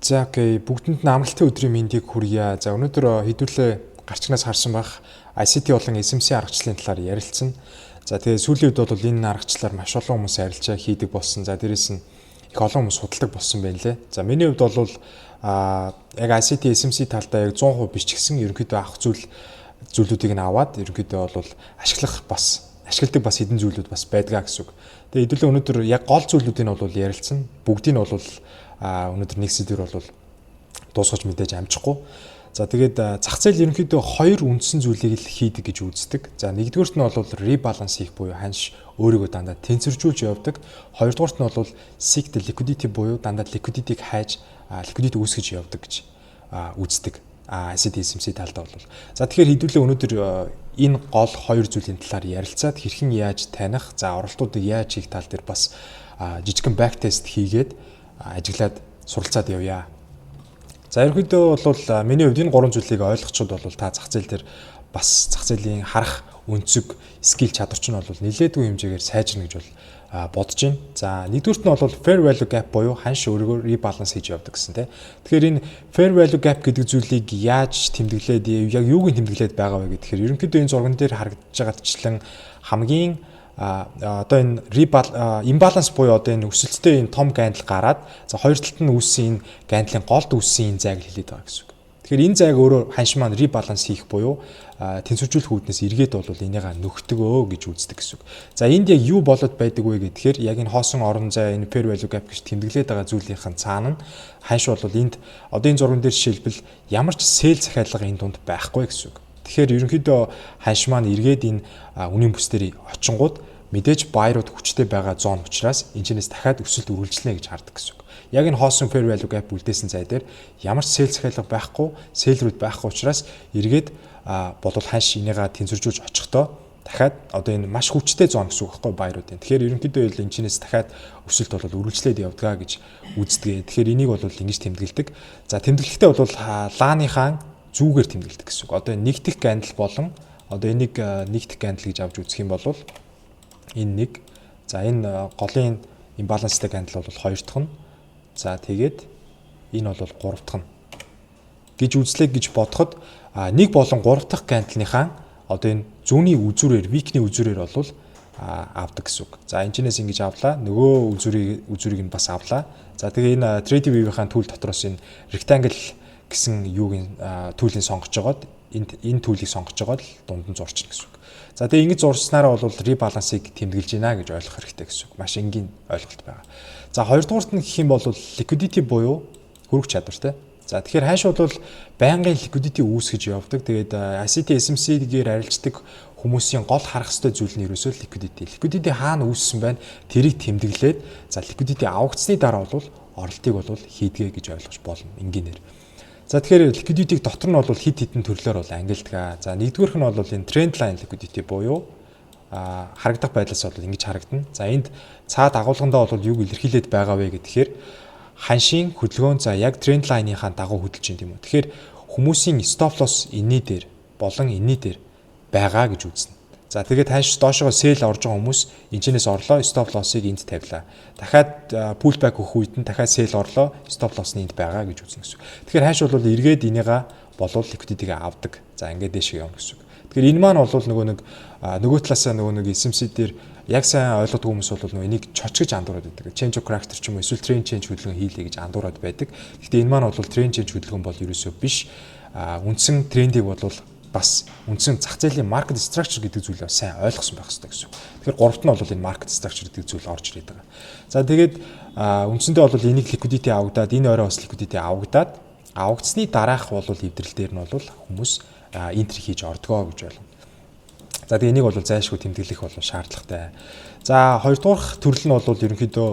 За, okay, бүгдэнд нь амралтын өдрийн мэндийг хүргье. За, өнөөдөр хэдүүлээ гарчигнаас харсан байх ICT болон SMC аргачлалын талаар ярилцсан. За, тэгээ сүүлийн үед бол энэ аргачлалаар маш олон хүмүүс арилжаа хийдэг болсон. За, дээрэс нь их олон хүмүүс судалдаг болсон байна лээ. За, миний хувьд бол яг ICT SMC талдаа яг 100% биш ч гэсэн ерөнхийдөө авах зүйлүүдийг нь аваад ерөнхийдөө бол ашиглах бас ашигладаг бас хэдэн зүйлүүд бас байдгаа гэсэн үг. Тэгээ хэдүүлээ өнөөдөр яг гол зүйлүүдийг нь бол ярилцсан. Бүгдийг нь бол өнөөдөр нэг сэдвэр бол дуусгаж мэдээж амжихгүй. За, тэгээд зах зээл ерөнхийдөө хоёр үндсэн зүйлийг л хийдэг гэж үздэг. За, нэгдүгээрт нь бол rebalance хийх буюу ханш өөрийгөө дандаа тэнцвэржүүлж явдаг. Хоёрдугаарт нь бол seek the liquidity буюу дандаа liquidity-г хайж, liquidity үүсгэж явдаг гэж үздэг. ICT SMC талдаа бол. За, тэгэхээр хэдүүлээ өнөөдөр энэ гол хоёр зүйлийн талаар ярилцаад, хэрхэн яаж таних, за, оролтуудыг яаж хийх тал дээр бас жижигхэн back test хийгээд, ажиглаад, суралцаад явъя. За, ерөнхийдөө бол миний хувьд энэ гурван зүйлийг ойлгочход бол та зах зээл дээр бас зах зээлийн харах өнцөг, skill, чадвар чинь бол нэлээдгүй хэмжээгээр сайжирна гэж бол бодож байна. За, нэгдүгээрт нь бол fair value gap буюу ханш өөрийгөө rebalance хийж явдаг гэсэн тийм. Тэгэхээр энэ fair value gap гэдэг зүйлийг яаж тэмдэглээд, яг юуг нь тэмдэглээд байгаа вэ гэхээр ерөнхийдөө энэ зурган дээр харагдаж байгаачлан хамгийн одоо энэ imbalance буюу одоо энэ өсөлттэй энэ том candle гараад, за, хоёр талд нь үүссэн энэ candle-ын голд үүссэн энэ зайг хэлээд байгаа гэсэн үг. Тэгэхээр энэ зайг өөрөө ханш маань rebalance хийх буюу тэнцвэржүүлэх үүднээс эргээд бол энийгээ нөхдөг гэж үздэг гэсэн үг. За, энд яг юу болоод байдаг вэ гэхээр яг энэ хоосон орон зай, энэ fair value gap гэж тэмдэглээд байгаа зүйлийнхэн цаана нь ханш бол энд одоо энэ зурган дээр жишээлбэл ямар ч sell захиалга энэ дунд байхгүй гэсэн үг. Тэгэхээр ерөнхийдөө ханш маань эргээд энэ үнийн бүс дээр очингууд мэдээж buyer ууд хүчтэй байгаа zone учраас энэчнээс дахиад өсөлт үргэлжлэнэ гэж хардаг гэсэн үг. Яг энэ хоосон fair value gap үлдээсэн зай дээр ямар ч sell захиалга байхгүй, seller үүд байхгүй учраас эргээд болвол ханш энийгээ тэнцвэржүүлж очихдоо дахиад одоо энэ маш хүчтэй zone гэсэн үг байхгүй, buyer уудын. Тэгэхээр ерөнхийдөө энэ чинээс дахиад өсөлт бол үргэлжлээд явдгаа гэж үздэг. Тэгэхээр энийг бол ингэж тэмдэглэдэг. За, тэмдэглэхдээ бол лааныхаа зүүгээр тэмдэглэдэг гэсэн үг. Одоо энэ нэг дэх candle болон одоо энийг нэг дэх candle гэж авч үзэх юм бол энэ нэг. За, энэ голын imbalance тай candle бол хоёр дахь нь. За, тэгээд энэ бол гурав дахь нь гэж үзлээ гэж бодоход нэг болон гурав дахь candle ныхаа одоо энэ зүүнний үзүүрээр, wick ний үзүүрээр бол авдаг гэсэн үг. За, энэ чинээс ингэж авлаа. Нөгөө үзүүрийг нь бас авлаа. За, тэгээ энэ TradingView-ийн tool дотроос энэ rectangle гэсэн юуг tool ийг сонгож жагаад, энэ tool ийг сонгож жагаад л дунд нь зурчихна гэсэн үг. За, тэгээ ингэж зурснараа бол rebalance-ыг тэмдэглэж байна гэж ойлгох хэрэгтэй гэсэн үг. Маш энгийн ойлголт байгаа. За, хоёрдугаарт нь гэх юм бол liquidity буюу хөрвөх чадвар, те. За, тэгэхээр ханш бол байнгын liquidity үүсгэж явдаг. Тэгээд ICT SMC-гээр арилждаг хүмүүсийн гол харах ёстой зүйл нь ерөөсөө liquidity. Liquidity хаана үүссэн байна? Тэрийг тэмдэглээд, за, liquidity авагдсны дараа бол оролтыг бол хийдгээ гэж ойлгож болно энгийнээр. За, тэгэхээр liquidity-г дотор нь бол хэд хэдэн төрлөөр бол ангилдаг. За, нэгдүгээрх нь бол энэ trend line liquidity буюу харагдах байдлаас бол ингэж харагдана. За, энд цаад агуулгандаа бол юг илэрхийлээд байгаа вэ гэхээр ханшийн хөдөлгөөн, за, яг trend line-ийнхаа дагуу хөдөлж байна, тийм үү. Тэгэхээр хүмүүсийн stop loss энэний дээр болон энэний дээр байгаа гэж үзнэ. За, тэгээд ханш доошогоо sell орж байгаа хүмүүс энэчнээс орлоо, stop loss-ыг энд тавилаа. Дахиад pull back өгөх үед нь дахиад sell орлоо, stop loss нь энд байгаа гэж үзнэ гэсэн үг. Тэгэхээр ханш бол эргээд энийга болвол liquidity-г авдаг. За, ингээд дээшээ явна гэсэн үг. Тэгэхээр энэ маань бол нөгөө нэг нөгөө талаасаа нөгөө нэг SMC дээр яг сайн ойлгодог хүмүүс бол нөгөө энийг CHoCH гэж андуураад байдаг. Change of character ч юм уу эсвэл trend change хөдөлгөөн хийлээ гэж андуураад байдаг. Гэхдээ энэ маань бол trend change хөдөлгөөн бол ерөөсөө биш. Үндсэн трендийг бол бас үндсэн зах зээлийн market structure гэдэг зүйлээ сайн ойлгосон байх хэрэгтэй гэсэн үг. Тэгэхээр гуравт нь бол энэ market structure гэдэг зүйл орж ирээд байгаа. За, тэгээд үндсэндээ бол энийг liquidity авагдаад, энэ орой бас liquidity авагдаад, авагдсны дараах бол эвдрэл дээр нь бол хүмүүс entry хийж ордгоо гэж ойлгоно. За, тэгээ энийг бол зайлшгүй тэмдэглэх бол шаардлагатай. За, хоёрдугаарх төрөл нь бол ерөнхийдөө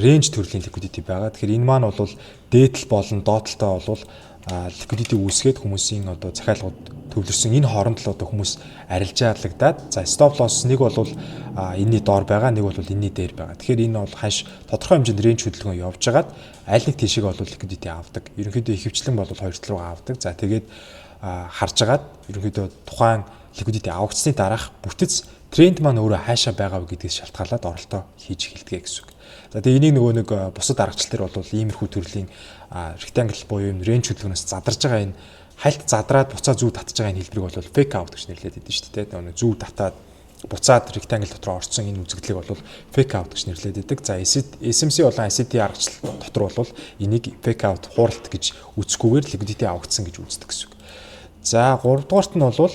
range төрлийн liquidity байгаа. Тэгэхээр энэ маань бол дээдл болон доотлолтой бол liquidity үүсгээд, хүмүүсийн одоо захиалгууд төвлөрсөн энэ хооронд л одоо хүмүүс арилжаалагдаад, за, stop loss нэг бол энэний доор байгаа, нэг бол энэний дээр байгаа. Тэгэхээр энэ бол ханш тодорхой хэмжээнд range хөдөлгөөн явж хагаад аль нэг тийшээ бол liquidity авдаг. Ерөнхийдөө ихэвчлэн бол хоёр тал руугаа авдаг. За, тэгээд харж агаад ерөнхийдөө тухайн liquidity авагдсны дараах бүтэц Тренд маань өөрөө хаашаа байгаа вэ гэдгээс шалтгаалаад оролтоо хийж эхэлдэг гэсэн үг. За, тэгээ энийг нөгөө нэг бусад аргачлал дээр бол иймэрхүү төрлийн rectangle буюу юм range хөдөлгөөнөөс задарж байгаа, энэ хальт задраад буцаа зүү татж байгаа энэ хэлбэрийг бол fake out гэж нэрлэдэг байдаг шүү дээ. Нөгөө зүү татаад буцаад rectangle дотор орсон энэ үзэгдлийг бол fake out гэж нэрлэдэг байдаг. За, SMC болон ICT аргачлал дотор бол энийг fake out, хууралт гэж үзэхгүйгээр liquidity авагдсан гэж үздэг гэсэн үг. За, 3 дугаарт нь бол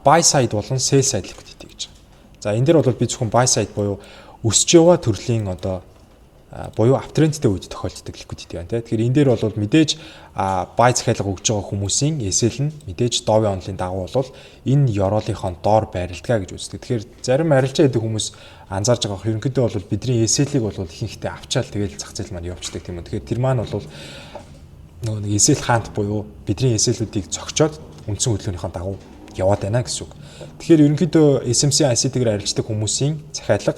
buy side болон sell side liquidity гэж байна. За, энэ дээр бол би зөвхөн buy side буюу өсөж яваа төрлийн одоо буюу uptrend тэй үед тохиолддог liquidity байна, тийм. Тэгэхээр энэ дээр бол мэдээж buy захиалга өгж байгаа хүмүүсийн SL нь мэдээж Dow-ын онолын дагуу бол энэ ёроолынхоо доор байрладаг гэж үздэг. Тэгэхээр зарим арилжаа хийдэг хүмүүс анзаарж байгаа, ерөнхийдөө бол бидний SL-ийг бол ихэнхдээ авчаал тэгэл зах зээл маань явждаг, тийм үү. Тэгэхээр тэр маань бол нөгөө нэг SL hunt буюу бидний SL-үүдийг цогчоод үндсэн хөдөлгөөнийхөө дагуу яваад байна гэсэн үг. Тэгэхээр ерөнхийдөө SMC, ICT-гээр арилждаг хүмүүсийн захиалга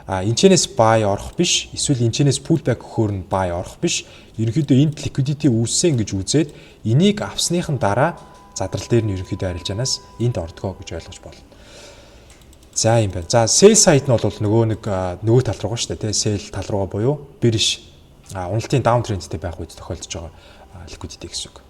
энэчнээс buy орох биш, эсвэл энэчнээс pullback өгөхөөр нь buy орох биш. Ерөнхийдөө энд liquidity үүссэн гэж үзээд энийг авсныхан дараа задрал дээр нь ерөнхийдөө арилжаанаас энд ордгоо гэж ойлгож болно. За, юм байна. За, sell side нь бол нөгөө нэг нөгөө тал руугаа шүү дээ, тий, sell тал руугаа буюу bearish, уналтын down trend тэй байх үед тохиолдож байгаа liquidity гэсэн үг.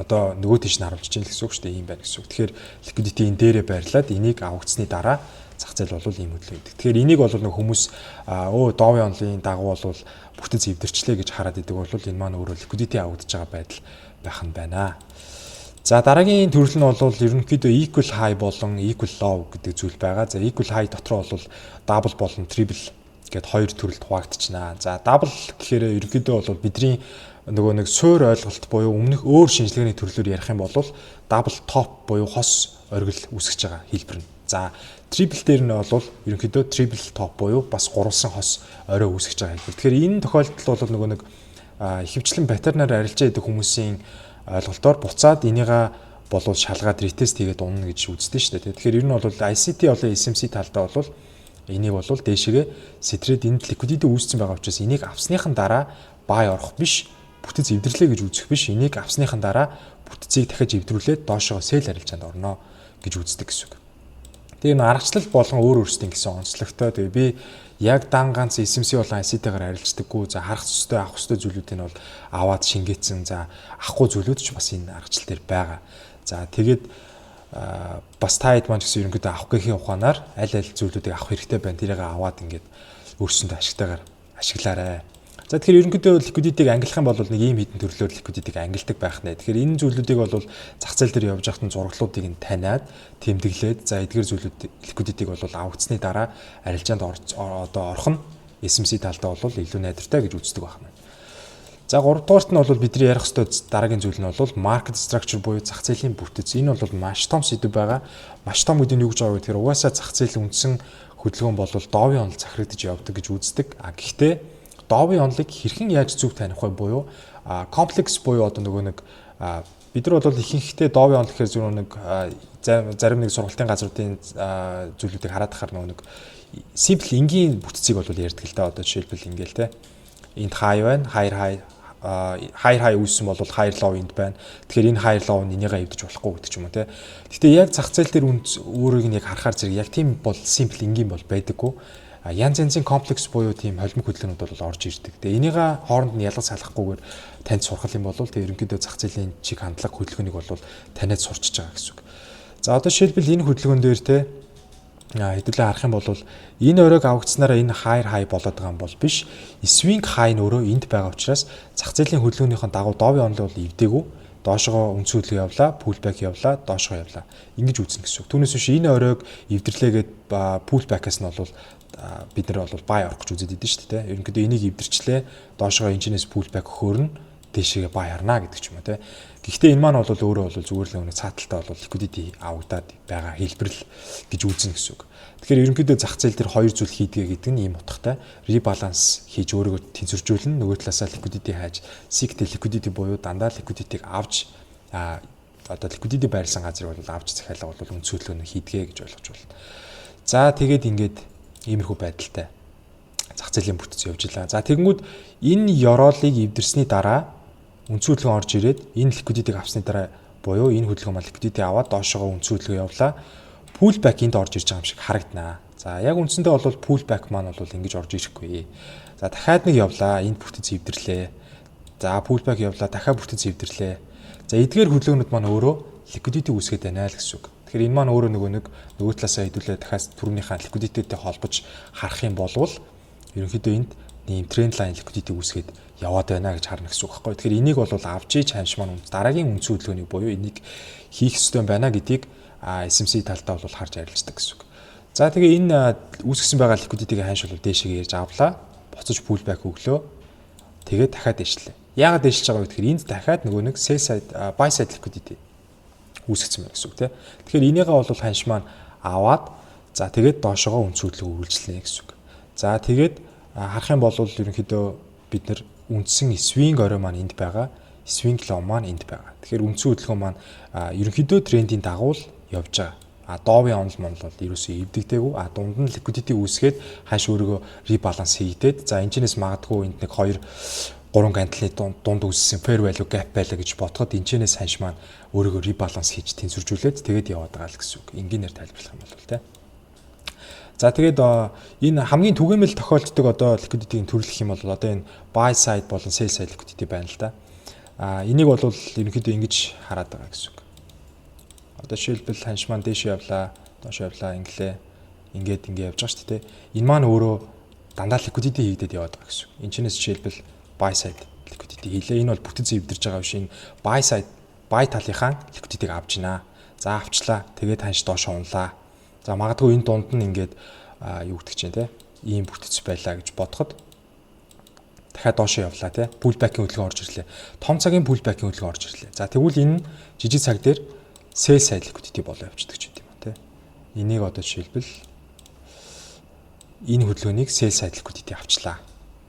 Одоо нөгөө тийш нь харуулж чинь л гэсэн үг шүү дээ, ийм байна гэсэн үг. Тэгэхээр liquidity энэ дээрээ байрлаад энийг авагдсны дараа зах зээл бол ийм хөдөлгөөн хийдэг. Тэгэхээр энийг бол нэг хүмүүс өө Dow-ын онолын дагуу бол бүтэц эвдэрчлээ гэж хараад идэг бол энэ маань өөрөө liquidity авагдаж байгаа байдал байх нь байна. За, дараагийн төрөл нь бол ерөнхийдөө equal high болон equal low гэдэг зүйл байгаа. За, equal high дотор бол double болон triple гэд хоёр төрөлд хуваагдчихнаа. За, double гэхээр ерөнхийдөө бол бидний нөгөө нэг суур ойлголт буюу өмнөх өөр шинжилгээний төрлөөр ярих юм бол double top буюу хос оргил үүсгэж байгаа хэлбэр нь. За, triple дээр нь бол ерөнхийдөө triple top буюу бас гурвалсан хос орой үүсгэж байгаа хэлбэр. Тэгэхээр энэ тохиолдолд бол нөгөө нэг ихэвчлэн pattern аар арилжаа хийдэг хүмүүсийн ойлголтоор буцаад энийга болвол шалгаад retest хийгээд унана гэж үздэг шүү дээ. Тэгэхээр ер нь бол ICT болон SMC талдаа бол энийг бол дээшээгээ сэтрээд энд liquidity үүссэн байгаа учраас энийг авсныхан дараа buy орох биш, бүтэц эвдэрлээ гэж үзэх биш, энийг авсныхан дараа бүтцийг дахиж эвдрүүлээд доошоо sell арилжаанд орно гэж үздэг гэсэн үг. Тэгээ энэ аргачлал болгон өөр өөрсдийн гэсэн онцлогтой. Тэгээ би яг дан ганц SMC болон ICT-гаар арилждаггүй. За, харах ёстой, авах ёстой зүйлүүдийг нь бол аваад шингээсэн. За, авахгүй зүйлүүд ч бас энэ аргачлал дээр байгаа. За, тэгээд бас та хэд маань ч гэсэн ерөнхийдөө авах гэхийн ухаанаар аль аль зүйлүүдийг авах хэрэгтэй байна. Тэрийг аваад ингээд өөрсөндөө ашигтайгаар ашиглаарай. За, тэгэхээр ерөнхийдөө liquidity-г ангилах юм бол нэг ийм хэдэн төрлөөр liquidity-г ангилдаг байх нэ. Тэгэхээр энэ зүйлүүдийг бол зах зээл дээр явж байхад зураглуудыг нь таниад, тэмдэглээд, за, эдгээр зүйлүүд liquidity-г бол авагдсны дараа арилжаанд одоо орох нь SMC талдаа бол илүү найдвартай гэж үздэг байна. За, 3 дугаарт нь бол бидний ярих ёстой дараагийн зүйл нь бол market structure буюу зах зээлийн бүтэц. Энэ бол маш том сэдэв байгаа. Маш том гэдэг нь юу гэж байгаа вэ гэхээр угаасаа зах зээл үндсэн хөдөлгөөн бол Dow-ын онол захирагдаж явдаг гэж үздэг. А гэхдээ Dow-ын онолыг хэрхэн яаж зөв таних вэ буюу комплекс буюу одоо нөгөө нэг бид нар бол ихэнхдээ Dow-ын онол гэхээр зөвхөн нэг зарим нэг сургалтын газруудын зүйлүүдийг хараад тахаар нөгөө нэг simple, энгийн бүтцийг бол ярьдаг л да. Одоо жишээлбэл ингээл те, энд high байна, higher high, higher high үүссэн бол higher low энд байна. Тэгэхээр энэ higher low нь энийгээ эвдэж болохгүй гэдэг ч юм уу те. Гэхдээ яг зах зээл дээр өөрийг нь яг харахаар зэрэг яг тийм бол simple, энгийн бол байдаггүй. Янз янзын комплекс буюу тийм холимог хөдөлгөөнүүд бол орж ирдэг. Тэгээ энийгээ хооронд нь ялгаж салахгүйгээр танд сурах юм бол тэгээ ерөнхийдөө зах зээлийн чиг хандлага, хөдөлгөөнийг бол таниад сурчиж байгаа гэсэн үг. За, одоо жишээлбэл энэ хөдөлгөөн дээр те хэдүүлээ харах юм бол энэ оройг авагдсанараа энэ higher high болоод байгаа юм бол биш. Swing high нь өөрөө энд байгаа учраас зах зээлийн хөдөлгөөнийхөө дагуу Dow-ын онолыг бол эвдээгүй, доошогоо үндсэн хөдөлгөөн явлаа, pullback явлаа, доошогоо явлаа. Ингэж үзнэ гэсэн үг. Түүнээс биш энэ оройг эвдэрлээгээд pullback-аас нь бол бид нар бол buy орох гэж үзээд идэв шүү дээ. Ерөнхийдөө энийг эвдэрчлээ, доошогоо энэчнээс pullback өгөхөөр нь дээшээгээ buy харна гэдэг ч юм уу те. Гэхдээ энэ маань бол өөрөө бол зүгээр л нэг цааталтай бол liquidity авагдаад байгаа хэлбэрл гэж үзнэ гэсэн үг. Тэгэхээр ерөнхийдөө зах зээл дээр хоёр зүйл хийдгээ гэдэг нь ийм утгатай. Rebalance хийж өөрийгөө тэнцвэржүүлнэ. Нөгөө талаасаа liquidity хайж, seek liquidity буюу дандаа liquidity-г авч, одоо liquidity байрлсан газрыг бол авч захиалга бол үндсөөлгөө нь хийдгээ гэж ойлгож байна. За, тэгээд ингээд иймэрхүү байдалтай зах зээлийн бүтэц явж илаа. За, тэгэнгүүт энэ ёроолыг эвдэрсний дараа үндсэн хөдөлгөөн орж ирээд энэ liquidity-г авсны дараа буюу энэ хөдөлгөөн маань liquidity аваад доошогоо үндсэн хөдөлгөөн явлаа. Pullback энд орж ирж байгаа юм шиг харагданаа. За, яг үндсэндээ бол pullback маань бол ингэж орж ирэхгүй. За, дахиад нэг явлаа. Энд бүтэц эвдэрлээ. За, pullback явлаа. Дахиад бүтэц эвдэрлээ. За, эдгээр хөдөлгөөнүүд маань өөрөө liquidity үүсгээд байна л гэсэн үг. Тэгэхээр энэ маань өөрөө нөгөө нэг нөгөө талаасаа хэдүүлээ дахиад түрүүнийхээ liquidity-тэй холбож харах юм болвол ерөнхийдөө энд ийм trend line liquidity үүсгээд яваад байна гэж харна гэсэн үг байхгүй. Тэгэхээр энийг бол авч иж ханш маань дараагийн үндсэн хөдөлгөөнийг буюу энийг хийх ёстой байна гэдгийг SMC талдаа бол харж арилждаг гэсэн үг. За, тэгээ энэ үүсгэсэн байгаа liquidity-г ханш бол дээшээ ярьж авлаа. Буцаж pullback өглөө. Тэгээд дахиад дээшлээ. Яагаад дээшилж байгаа вэ гэхээр энд дахиад нөгөө нэг sell side, buy side liquidity үүсгэсэн байна гэсэн үг тийм. Тэгэхээр энийгээ бол ханш маань аваад, за, тэгээд доошогоо үндсэн хөдөлгөөн үргэлжлэнэ гэсэн үг. За, тэгээд харах юм бол ерөнхийдөө бид нар үндсэн swing орой маань энд байгаа. Swing low маань энд байгаа. Тэгэхээр үндсэн хөдөлгөөн маань ерөнхийдөө трендийн дагуу л явж байгаа. А Dow-ын онол монол бол ерөөсөө эвдэгдээгүй. А дунд нь liquidity үүсгээд ханш өөрийгөө rebalance хийгдээд, за, энэчнээс магадгүй энд нэг 2 3 candle-ны дунд үүссэн fair value gap байлаа гэж бодоход энэчнээс ханш маань өөрийгөө rebalance хийж тэнцвэржүүлээд тэгээд яваад байгаа л гэсэн үг. Энгийнээр тайлбарлах юм бол тэ. За, тэгээд энэ хамгийн түгээмэл тохиолддог одоо liquidity-ийн төрөл гэх юм бол одоо энэ buy side болон sell side liquidity байна л да. А энийг бол ерөнхийдөө ингэж хараад байгаа гэсэн үг. Одоо жишээлбэл ханш маань дээш явлаа, доош явлаа, инглээ. Ингээд ингээ явж байгаа шүү дээ. Энэ маань өөрөө дандаа liquidity хийгдээд яваад байгаа гэсэн үг. Энэ чинээс жишээлбэл buy side liquidity хийлээ. Энэ бол бүтэц эвдэрж байгаа биш. Энэ buy side, buy талынхаа liquidity-г авч гинэ. За, авчлаа. Тэгээд ханш доош унлаа. За, магадгүй энэ дунд нь ингээд юу гэдэг чинь те ийм бүтэц байлаа гэж бодоход дахиад доошоо явлаа те, pullback-ийн хөдөлгөөн орж ирлээ. Том цагийн pullback-ийн хөдөлгөөн орж ирлээ. За, тэгвэл энэ жижиг цаг дээр sell side liquidity болоо явчихдаг ч юм те. Энийг одоо жишээлбэл энэ хөдөлгөөнийг sell side liquidity авчлаа.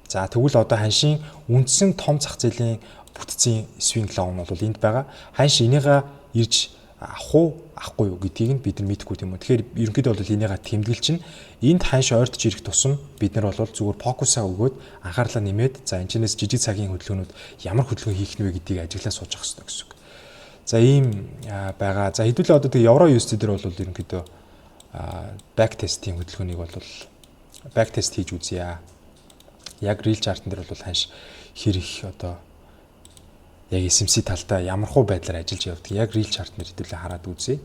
За, тэгвэл одоо ханшийн үндсэн том зах зээлийн бүтцийн swing low нь бол энд байгаа. Ханш энийгээ ирж авах уу, авахгүй юу гэдгийг нь бид нар мэдэхгүй тийм үү. Тэгэхээр ерөнхийдөө бол энийгээ тэмдэглэл чинь энд ханш ойртож ирэх тусам бид нар бол зүгээр фокусаа өгөөд, анхаарлаа нэмээд, за, энэ чинээс жижиг цагийн хөдөлгөөнүүд ямар хөдөлгөөн хийх нь вэ гэдгийг ажиглаа сууж явах хэрэгтэй гэсэн үг. За, ийм байгаа. За, хэдүүлээ одоо тэг евро USD дээр бол ерөнхийдөө back test-ийн хөдөлгөөнийг бол back test хийж үзье. Яг real chart-н дээр бол ханш хэр их одоо яг SMC талдаа ямар хуу байдлаар ажиллаж явдаг. Яг real chart нэр хэдүүлээ хараад үзье.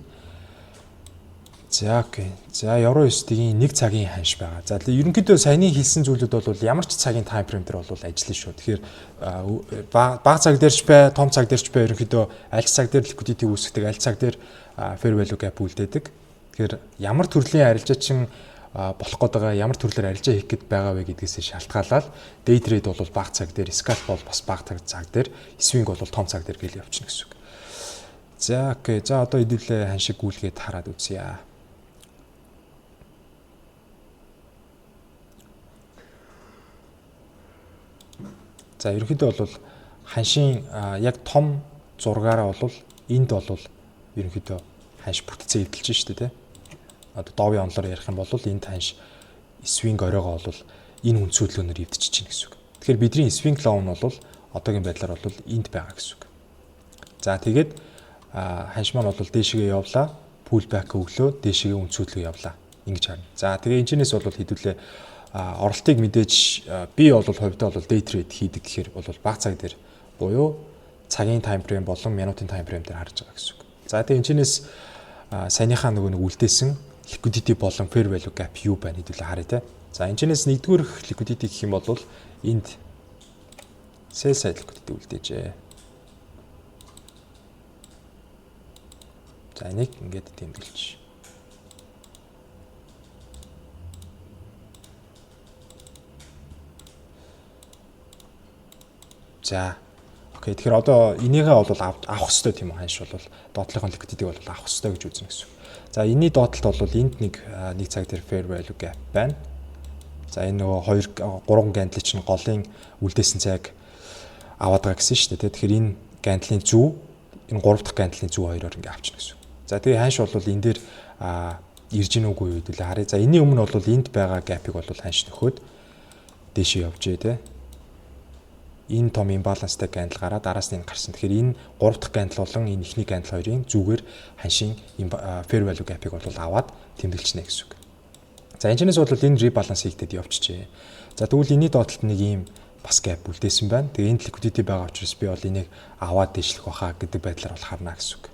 За, okay. За, евро USD-ийн нэг цагийн ханш байгаа. За, ерөнхийдөө саяны хэлсэн зүйлүүд бол ямар ч цагийн time frame дээр бол ажиллана шүү. Тэгэхээр бага цаг дээр ч бай, том цаг дээр ч бай, ерөнхийдөө аль ч цаг дээр liquidity үүсгэдэг, аль цаг дээр fair value gap үлдээдэг. Тэгэхээр ямар төрлийн арилжаачин болох гээд байгаа, ямар төрлөөр арилжаа хийх гээд байгаа вэ гэдгээс шалтгаалаад day trade бол бага цаг дээр, scalp бол бас бага цаг дээр, swing бол том цаг дээр гэл явчихна гэсэн үг. За, okay. За, одоо хэдүүлээ ханшиг гүйлгээд хараад үзье. За, ерөнхийдөө бол ханшийн яг том зургаараа бол энд бол ерөнхийдөө ханш бүтцээ эвдэлж штэ тий. Одоо Dow-ын онолоор ярих юм бол энд ханш swing оройгоо бол энэ үндсэн хөдөлгөөнөөр эвдчихэж байна гэсэн үг. Тэгэхээр бидний swing low нь бол одоогийн байдлаар бол энд байгаа гэсэн үг. За, тэгээд ханш маань бол дээшгээ явлаа, pull back өглөө, дээшгээ үндсэн хөдөлгөөн явлаа. Ингэж харна. За, тэгээ энэчнээс бол хэдүүлээ оролтыг мэдээж би бол хувьдаа бол day trade хийдэг гэхээр бол бага цаг дээр буюу цагийн time frame болон минутын time frame дээр харж байгаа гэсэн үг. За, тэгээ энэчнээс саяныхаа нөгөө нэг үлдээсэн liquidity болон fair value gap юу байна хэдүүлээ харъя те. За, энэчнээс нэгдүгээр liquidity гэх юм бол энд sell side liquidity үлдээжээ. За, энийг ингээд тэмдэглэж. За. Okay. Тэгэхээр одоо энийгээ бол авах хэрэгтэй тийм үү? Ханш бол доотлохын liquidity-г бол авах хэрэгтэй гэж үзнэ гэсэн. За, энэний доотлолт бол энд нэг нэг цаг дээр fair value gap байна. За, энэ нөгөө 2 3 candle чинь голын үлдээсэн цайг аваад байгаа гэсэн шүү дээ. Тэгэхээр энэ candle-ын зүү, энэ 3 дахь candle-ын зүү хоёроор ингээ авчна гэсэн. За, тэгээ ханш бол энэ дээр ирж гин үгүй юу хэдүүлээ харъя. За, энэний өмнө бол энд байгаа gap-ыг бол ханш нөхөөд дээшээ явжээ те. Энэ том imbalance-тай candle гараад араас нь энэ гарсан. Тэгэхээр энэ 3 дахь candle болон энэ эхний candle хоёрын зүгээр ханшийн fair value gap-ыг бол аваад тэмдэглэжнэ гэсэн үг. За, энэчнээс бол энэ rebalance хийгдээд явчихжээ. За, тэгвэл энэний доотлолт нэг ийм бас gap үлдээсэн байна. Тэгээ энд liquidity байгаа учраас би бол энийг аваад дэвшлэх байхаа гэдэг байдлаар бол харна гэсэн үг.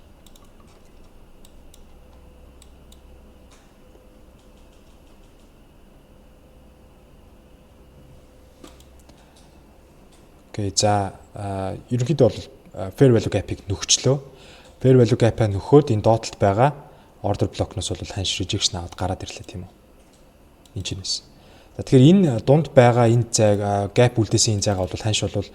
Okay, за, ерөнхийдөө бол fair value gap-ыг нөхчлөө. Fair value gap-а нөхөөд энэ доотлолт байгаа order block-ноос бол ханш rejection аваад гараад ирлээ, тийм үү? Энэ чинээс. За, тэгэхээр энэ дунд байгаа энэ зайг, gap үлдээсэн энэ зайгаа бол ханш бол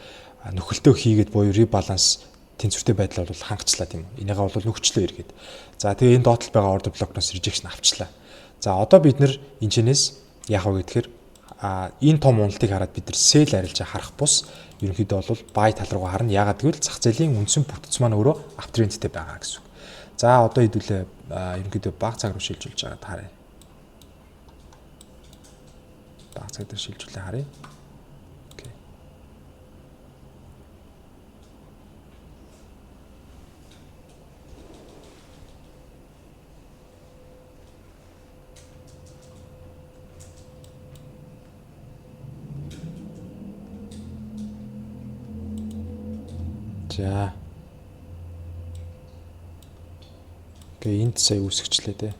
нөхөлтөө хийгээд буюу rebalance тэнцвэртэй байдлаар бол хангацлаа, тийм үү? Энийгээ бол нөхчлөө эргээд. За, тэгээ энэ доотлолт байгаа order block-ноос rejection авчлаа. За, одоо бид нэр энэ чинээс яах вэ гэхээр энэ том уналтыг хараад бид нар sell арилжаа харах бус ерөнхийдөө бол buy тал руугаа харна. Яагаад гэвэл зах зээлийн үндсэн бүтэц маань өөрөө uptrend-тэй байгаа гэсэн үг. За, одоо хэдүүлээ ерөнхийдөө бага цаг руу шилжүүлж байгаа харъя. Бага цаг дээр шилжүүлээ харъя. Okay. За. Okay, энд сая үүсгэчлээ те.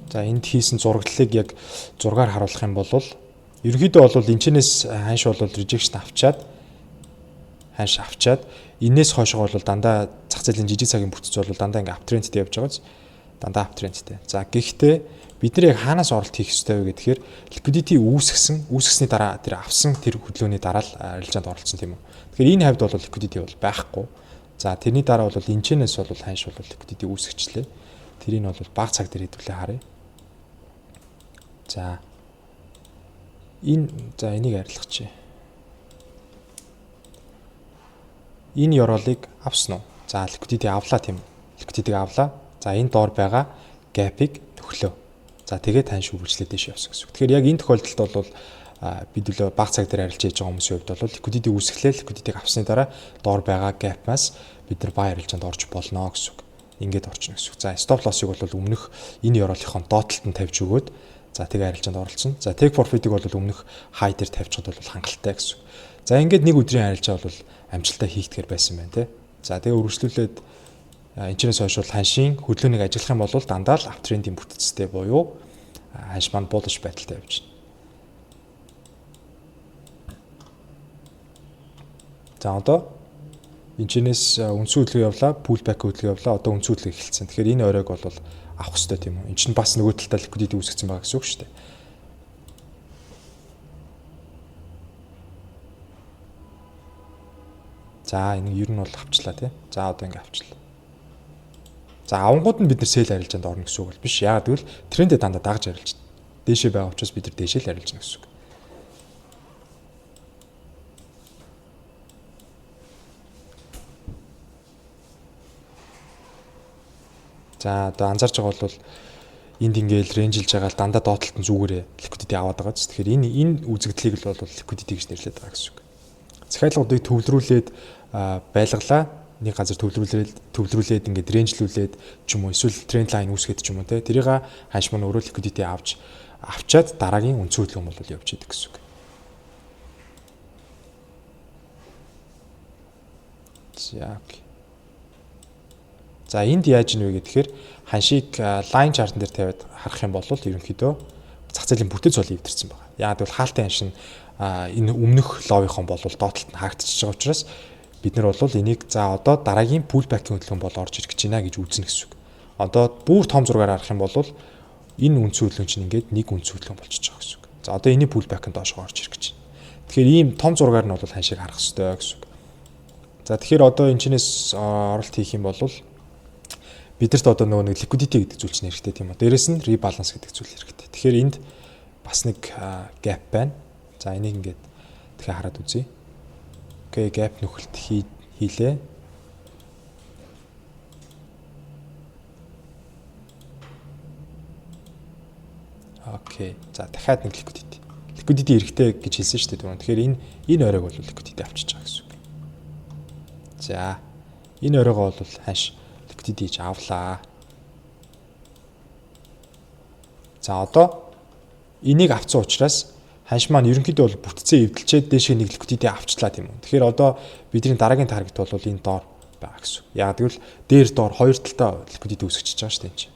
За, энд хийсэн зураглалыг яг зургаар харуулах юм бол ерөнхийдөө бол энэчнээс ханш бол rejection авчаад, ханш авчаад, энээс хойшоо бол дандаа зах зээлийн жижиг цагийн бүтэц бол дандаа ингээ uptrend-тэй явж байгаа биз. Дандаа uptrend-тэй. За, гэхдээ бид нар яг хаанаас оролт хийх ёстой вэ гэхээр liquidity үүсгэсний дараа тэр авсан тэр хөдөлгөөний дараа л арилжаанд оролцсон, тийм үү. Тэгэхээр энэ хавьд бол liquidity бол байхгүй. За, тэрний дараа бол энэчнээс бол ханш бол liquidity үүсгэчлээ. Тэрийг бол бага цаг дээр хэдүүлээ харъя. За, энэ, за, энийг арилгачих. Энэ ёроолыг авсан уу? За, liquidity авлаа, тийм үү? Liquidity-г авлаа. За, энэ доор байгаа gap-ыг нөхлөө. За, тэгээд ханш үргэлжлээд дэш явсан гэсэн үг. Тэгэхээр яг энэ тохиолдолд бол бид үлээ бага цаг дээр арилж хийж байгаа хүмүүсийн хувьд бол liquidity үүсгэлээ, liquidity-г авсны дараа доор байгаа gap-аас бид нар buy арилжаанд орж болно гэсэн үг. Ингээд орчихно гэсэн үг. За, stop loss-ыг бол өмнөх энэ ёроолынхон доотлолт нь тавьж өгөөд, за, тэгээ арилжаанд оролцсон. За, take profit-ыг бол өмнөх high дээр тавьчихад бол хангалттай гэсэн үг. За, ингээд нэг өдрийн арилжаа бол амжилттай хийгдэхэр байсан байна те. За, тэгээ үргэлжлүүлээд энэчнээс хойш бол ханшийн хөдөлгөөнийг ажиллах юм бол дандаа л uptrend-ийн бүтэцтэй буюу ханш маань bullish байдалтай явж байна. За, одоо энэчнээс үндсэн хөдөлгөөн явлаа, pullback хөдөлгөөн явлаа. Одоо үндсэн хөдөлгөөн эхэлсэн. Тэгэхээр энэ оройг бол авах хэрэгтэй, тийм үү? Энд чинь бас нөгөө талдаа liquidity үүсгэсэн байгаа гэсэн үг шүү дээ. За, энийг ер нь бол авчлаа тий. За, одоо ингэ авчлаа. За, авангууд нь бид нар sell арилжаанд орно гэсэн үг бол биш. Яагаад гэвэл трендэд дандаа дагаж арилж. Дээшээ байгаа учраас бид нар дээшээ л арилжна гэсэн үг. За, одоо анзаарч байгаа бол энд ингээл range-илж байгаа л дандаа доотлолт нь зүгээрээ liquidity аваад байгаа ч. Тэгэхээр энэ үзэгдлийг л бол liquidity гэж нэрлэдэг байгаа гэсэн үг. Захиалгуудыг төвлөрүүлээд байлгалаа, нэг газар төвлөрүүлээд ингээд range-лүүлээд ч юм уу, эсвэл trend line үүсгээд ч юм уу те, тэрийг ханш маань өөрөө liquidity авч авчаад дараагийн үндсэн хөдөлгөөн бол явж идэг гэсэн үг. За, okay. За, энд яаж ийнэ вэ гэхээр ханшийг line chart дээр тавиад харах юм бол ерөнхийдөө зах зээлийн бүтэц бол эвдэрсэн байгаа. Яагаад гэвэл хаалтын ханш нь энэ өмнөх low-ынхон бол доотлолт нь хаагдчихж байгаа учраас бид нар бол энийг за одоо дараагийн pullback-ийн хөдөлгөөн бол орж ирэх гэж байна гэж үзнэ гэсэн үг. Одоо бүр том зургаар харах юм бол энэ үндсэн хөдөлгөөн чинь ингээд нэг үндсэн хөдөлгөөн болчихж байгаа гэсэн үг. За, одоо энэний pullback нь доошоо орж ирэх гэж байна. Тэгэхээр ийм том зургаар нь бол ханшийг харах хэрэгтэй гэсэн үг. За, тэгэхээр одоо энэ чинээс оролт хийх юм бол бидэрт одоо нөгөө нэг liquidity гэдэг зүйл чинь хэрэгтэй, тийм үү. Дээрэс нь rebalance гэдэг зүйл хэрэгтэй. Тэгэхээр энд бас нэг gap байна. За, энийг ингээд тэгэхээр хараад үзье. Okay, gap нөхөлт хийлээ. Okay. За, дахиад нэг liquidity. Liquidity эрэхтэй гэж хэлсэн шүү дээ түрүүн. Тэгэхээр энэ оройг бол liquidity авчиж байгаа гэсэн үг. За, энэ оройгоо бол ханш liquidity хийж авлаа. За, одоо энийг авсан учраас ханш маань ерөнхийдөө бол бүтцээ эвдэлчээд дээшээ нэг liquidity авчлаа, тийм үү. Тэгэхээр одоо бидний дараагийн target бол энэ доор байгаа гэсэн. Яг гэвэл дээр доор хоёр талдаа liquidity үүсгэж байгаа шүү дээ энэ чинь.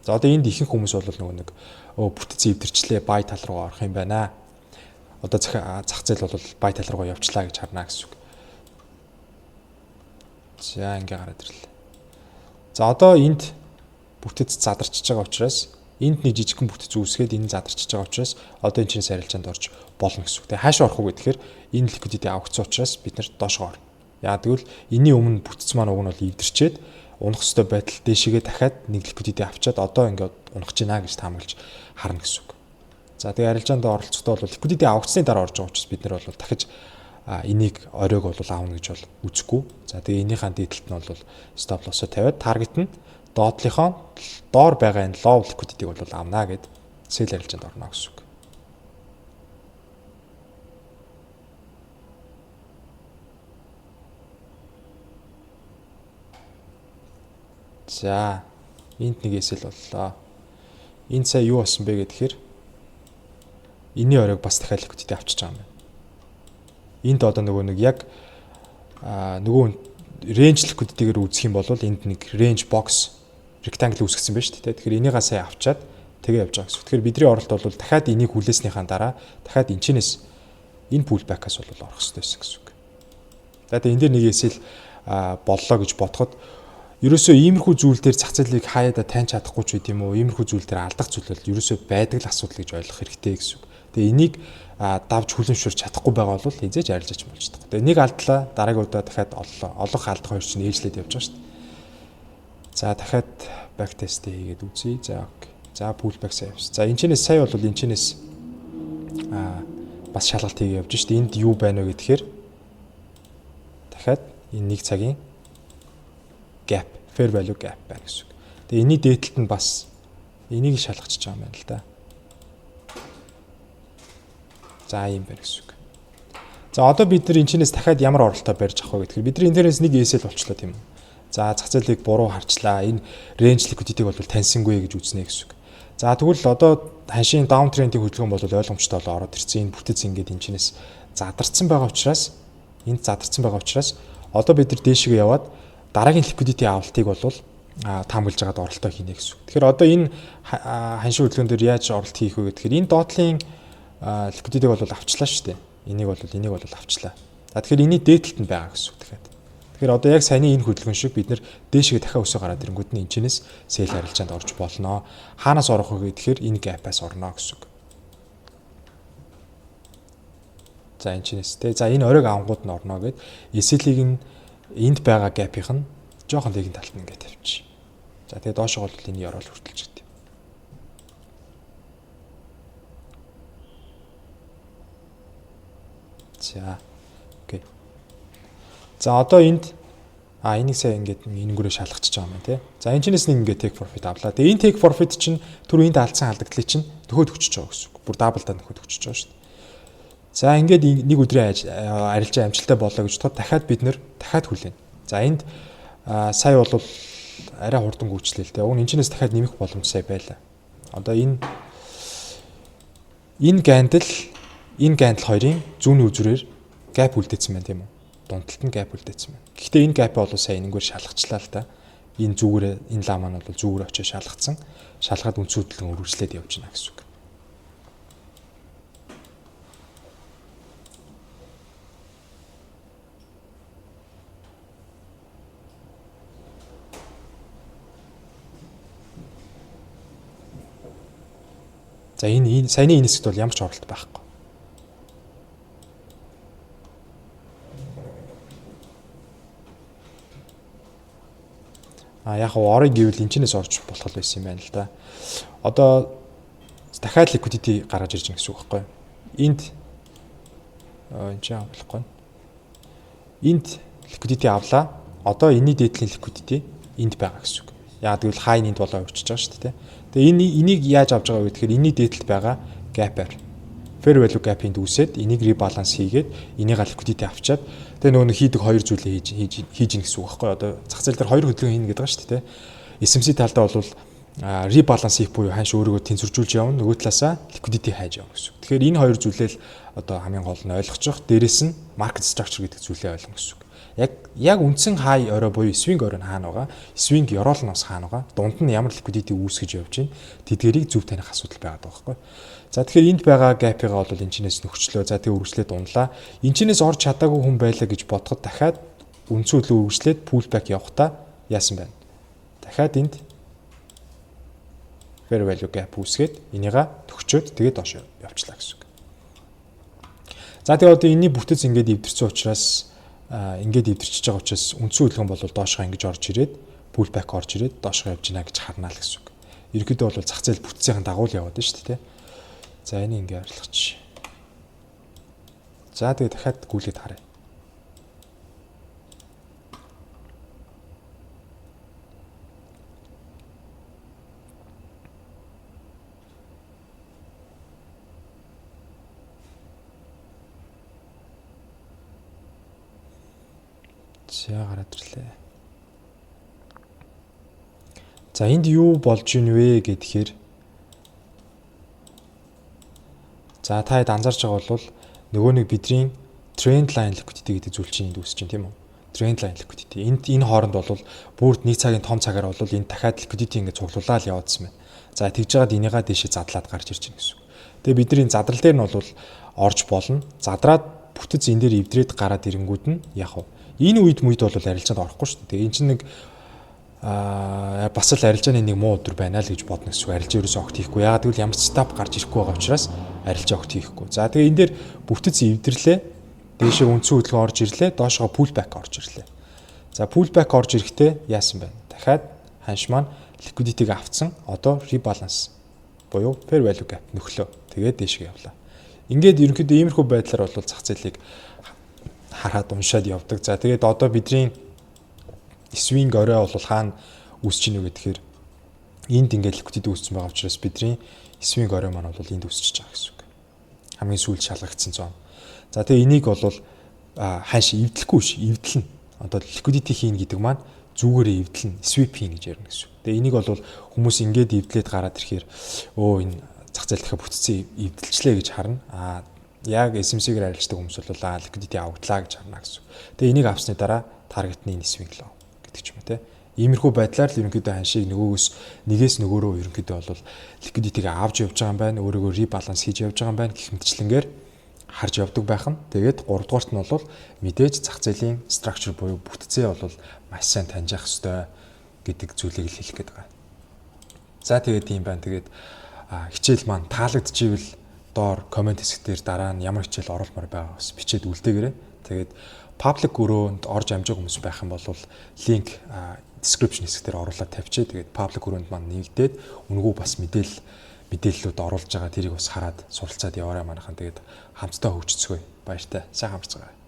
За, одоо энд ихэнх хүмүүс бол нөгөө нэг бүтэц эвдэрчлээ, buy тал руу орох юм байна. Одоо зах зээл бол buy тал руу явчлаа гэж харна гэсэн үг. За, ингээ гараад ирлээ. За, одоо энд бүтэц задарчж байгаа учраас, энд нэг жижигхэн бүтэц үүсгээд энэ задарчж байгаа учраас одоо энэ чинь арилжаанд орж болно гэсэн үг. Тэгээ хаашаа орох вэ гэхээр энэ liquidity авагдсан учраас бид нар доошоо орно. Яа гэвэл энэний өмнө бүтэц маань уг нь бол эвдэрчээд унах ёстой байтал дээшээгээ дахиад нэг liquidity авчаад одоо ингээд унах гэж байна гэж таамаглаж харна гэсэн үг. За, тэгээ арилжаанд оролцохдоо бол liquidity авагдсны дараа орж байгаа учраас бид нар бол дахиж энийг оройг бол аавна гэж бол үзэхгүй. За, тэгээ энийхээ дээдлэлт нь бол stop loss-о тавиад target нь доотлынхоо доор байгаа энэ low liquidity-г бол авна гэд sell арилжаанд орно гэсэн үг. За, энд нэг SL боллоо. Энэ сая юу болсон бэ гэхээр энэний оройг бас дахиад liquidity авчиж байгаа юм байна. Энд одоо нөгөө нэг яг нөгөө range liquidity-гээр үзэх юм бол энд нэг range box rectangle үүсгэсэн байна шүү дээ. Тэгэхээр энийгээ сая авчаад тэгээ явж байгаа гэсэн. Тэгэхээр бидний оролт бол дахиад энийг хүлээснийхаа дараа дахиад энэчнээс энэ pullback-аас бол орох хэрэгтэй байсан гэсэн үг. За, тэгээ энэ дээр нэг SL боллоо гэж бодоход ерөөсөө иймэрхүү зүйл дээр зах зээлийг хаяада таньж чадахгүй ч үт юм уу, иймэрхүү зүйл дээр алдах зүйл бол ерөөсөө байдаг л асуудал гэж ойлгох хэрэгтэй гэсэн үг. Тэгээ энийг давж хүлэмжшүүрч чадахгүй байгаа бол хизээж арилжаач болж чадахгүй. Тэгээ нэг алдлаа, дараагийн удаа дахиад оллоо. Олох алдах хоёр чинь ээжлээд явж байгаа шүү дээ. За, дахиад back test хийгээд үзье. За, окей. За, pull back сая явсан. За, энэ чинээс сая бол энэ чинээс бас шалгалт хийгээ явж шүү дээ. Энд юу байна вэ гэхээр дахиад энэ нэг цагийн gap, fair value gap байна гэсэн үг. Тэгээ энэний дээдлэлт нь бас энийг шалгачж байгаа юм байна л да. За, ийм байна гэсэн үг. За, одоо бид нар энэ чинээс дахиад ямар оролтоо барьж авах вэ гэхээр бид нар энэ дээрээс нэг SL болчлоо, тийм үү. За, зах зээлийг буруу харчлаа. Энэ range liquidity-г бол таньсангүй гэж үзнэ гэсэн үг. За, тэгвэл одоо ханшийн down trend-ийн хөдөлгөөн бол ойлгомжтой болоо ороод ирсэн. Энэ бүтэц ингээд энэ чинээс задарсан байгаа учраас, энд задарсан байгаа учраас одоо бид нар дээшгээ яваад дараагийн liquidity авалтыг бол таамаглаж байгаад оролтоо хийнэ гэсэн үг. Тэгэхээр одоо энэ ханшийн хөдөлгөөн дээр яаж оролт хийх вэ гэхээр энэ доотлын liquidity-г бол авчлаа шүү дээ. Энийг бол авчлаа. За, тэгэхээр энэний дээдлэлт нь байгаа гэсэн үг дахиад. Тэгэхээр одоо яг саяны энэ хөдөлгөөн шиг бид нэр дээшгээ дахиад өсөө гараад ирэнгүүт нь энэчнээс sell арилжаанд орж болно. Хаанаас орох вэ гэхээр энэ gap-аас орно гэсэн үг. За, энэчнээс те. За, энэ оройг авангууд нь орно гэд SL-ийг нь энд байгаа gap-ийнх нь жоохон леген талд нь ингээд тавьчих. За, тэгээ доошоо бол энэ ёроол хүртэлж гэдэг. За. Окей. За, одоо энд энийг сая ингээд энэнгүүрээ шалгачиж байгаа юм байна тий. За, энэ чинээс нэг ингээд take profit авлаа. Тэгээ энэ take profit чинь түр энд алдсан алдагдлыг чинь нөхөд өгчөж байгаа гэсэн үг. Бүр double даа нөхөд өгчөж байгаа шүү дээ. За, ингээд нэг өдрийн арилжаа амжилттай боллоо гэж бодоход дахиад бид нэр дахиад хүлээнэ. За, энд сая бол арай хурдан гүйчлээ л дээ. Уг нь энэ чинээс дахиад нэмэх боломж сая байлаа. Одоо энэ candle хоёрын зүүнний үзүүрээр gap үлдээсэн байна, тийм үү? Дунталт нь gap үлдээсэн байна. Гэхдээ энэ gap бол сая энэгээр шалгачлаа л та. Энэ зүгээрээ энэ лаа маань бол зүгээрээ очиж шалгацсан. Шалгаад үндсэн хөдөлгөөн үргэлжлээд явж байна гэсэн үг. За, энэ саяны энэ хэсэгт бол ямар ч оролт байхгүй. А яг хав орё гэвэл энэ чинээс орж болох л байсан юм байна л да. Одоо дахиад liquidity гаргаж ирж байгаа гэсэн үг байхгүй юу? Энд энэ чинь авахгүй. Энд liquidity авлаа. Одоо энэний дээдлийн liquidity энд байгаа гэсэн үг. Яг гэвэл high энд болоо өрчөж байгаа шүү дээ. Тэгээ энэ энийг яаж авч байгаа вэ гэхээр энэний дээдлэлт байгаа gap-аар fair value gap-ийн үүсээд энийг rebalance хийгээд энийг liquidity авчаад, тэгээ нөгөө нэг хийдэг хоёр зүйлээ хийж хийж хийж гин гэсэн үг байхгүй. Одоо зах зээл дээр хоёр хөдөлгөөн хийнэ гэдэг байгаа шүү дээ. SMC талдаа бол rebalance хийх буюу ханш өөрийгөө тэнцвэржүүлж явна, нөгөө талаасаа liquidity хайж явна гэсэн үг. Тэгэхээр энэ хоёр зүйлээ л одоо хамгийн гол нь ойлгочих. Дээрэс нь market structure гэдэг зүйлээ ойлгоно гэсэн үг. Яг үндсэн high орой буюу swing орой нь хаана байгаа? Swing ёроол нь бас хаана байгаа? Дунд нь ямар liquidity үүсгэж явж байна? Тэдгэрийг зөв таних асуудал байгаа байхгүй. За, тэгэхээр энд байгаа gap-ыг бол энэ чинээс нөхчлөө. За, тэгээ үргэлжлээд унлаа. Энэ чинээс орж чадаагүй хүн байлаа гэж бодоход дахиад үндсэн хөдөлгөөн үргэлжлээд pullback явахдаа яасан байна? Дахиад энд fair value gap үүсгээд энийга төгчөөд тэгээд доош явчлаа гэсэн үг. За, тэгээ одоо энэний бүтэц ингээд эвдэрсэн учраас, ингээд эвдэрчиж байгаа учраас үндсэн хөдөлгөөн бол доошгоо ингэж орж ирээд, pullback орж ирээд доошгоо явж гинэ гэж харнаа л гэсэн үг. Ерөнхийдөө бол зах зээл бүтцийн дагуу л яваад байна шүү дээ. За, энийг ингээ арилгач. За, тэгээ дахиад гүйлгээд харъя. За, гараад ирлээ. За, энд юу болж ийн вэ гэхээр, за, та хэд анзаарч байгаа бол нөгөө нэг бидний trend line liquidity гэдэг зүйл чинь энд үүсэж байна, тийм үү? Trend line liquidity. Энд энэ хооронд бол бүрд нэг цагийн том цагаар бол энэ дахиад liquidity ингээд цуглуулаад яваадсан байна. За, тэгж жагаад энийгээ дээшээ задлаад гарч ирж байна гэсэн үг. Тэгээ бидний энэ задрал дээр нь бол орж болно. Задраад бүтэц энэ дээр эвдрээд гараад ирэнгүүд нь яг уу энэ үед мүйд бол арилжаанд орохгүй шүү дээ. Тэгээ эн чинь нэг бас л арилжааны нэг муу өдөр байна л гэж бодно гэсэн үг. Арилжаа ерөөсөө огт хийхгүй. Яагаад гэвэл ямар ч setup гарч ирэхгүй байгаа учраас арилжаа огт хийхгүй. За, тэгээ энэ дээр бүтэц эвдэрлээ. Дээшээ үндсэн хөдөлгөөн орж ирлээ. Доошгоо pullback орж ирлээ. За, pullback орж ирэхдээ яасан бэ? Дахиад ханш маань liquidity-г авцсан. Одоо rebalance буюу fair value gap нөхлөө. Тэгээд дээшгээ явлаа. Ингээд ерөнхийдөө иймэрхүү байдлаар бол зах зээлийг хараад уншаад явдаг. За, тэгээд одоо бидний swing орой бол хаана үүсэж ийнө гэхээр энд ингээд liquidity үүссэн байгаа учраас бидний swing орой маань бол энд үүсчихэж байгаа гэсэн үг. Хамгийн сүүлд шалгагдсан zone. За, тэгээ энийг бол ханш эвдлэхгүй ш, эвдлэнэ. Одоо liquidity хийн гэдэг маань зүгээрээ эвдлэнэ, sweep хийн гэж ярина гэсэн үг. Тэгээ энийг бол хүмүүс ингээд эвдлээд гараад ирэхээр өө, энэ зах зээл дахиад бүтцэн эвдэлчлээ гэж харна. А яг SMC-гээр арилждаг хүмүүс бол liquidity авагдлаа гэж харна гэсэн. Тэгээ энийг авсны дараа target ны swing low гэдэг ч юм уу, те. Иймэрхүү байдлаар л ерөнхийдөө ханшийг нөгөөгөөс нэгээс нөгөөрөө ерөнхийдөө бол liquidity-г авч явж байгаа юм байна. Өөрийгөө rebalance хийж явж байгаа юм байна гэх мэтчлэнгээр харж явдаг байх нь. Тэгээд гуравдугаарт нь бол мэдээж зах зээлийн structure буюу бүтцээ бол маш сайн таньж явах ёстой гэдэг зүйлийг л хэлэх гээд байгаа. За, тэгээд тийм байна. Тэгээд хичээл маань таалагдчихвэл доор comment хэсэг дээр дараа нь ямар хичээл оруулмаар байгаа бас бичээд үлдээгээрэй. Тэгээд public өрөөнд орж амжаагүй хүмүүс байх юм бол link description хэсэг дээр оруулаад тавьчихъя. Тэгээд public өрөөнд маань нэгдээд үнэгүй бас мэдээллүүд оруулж байгаа, тэрийг бас хараад суралцаад яваарай манайхан. Тэгээд хамтдаа хөгжицгөөе. Баяртай. Сайхан амарцгаая.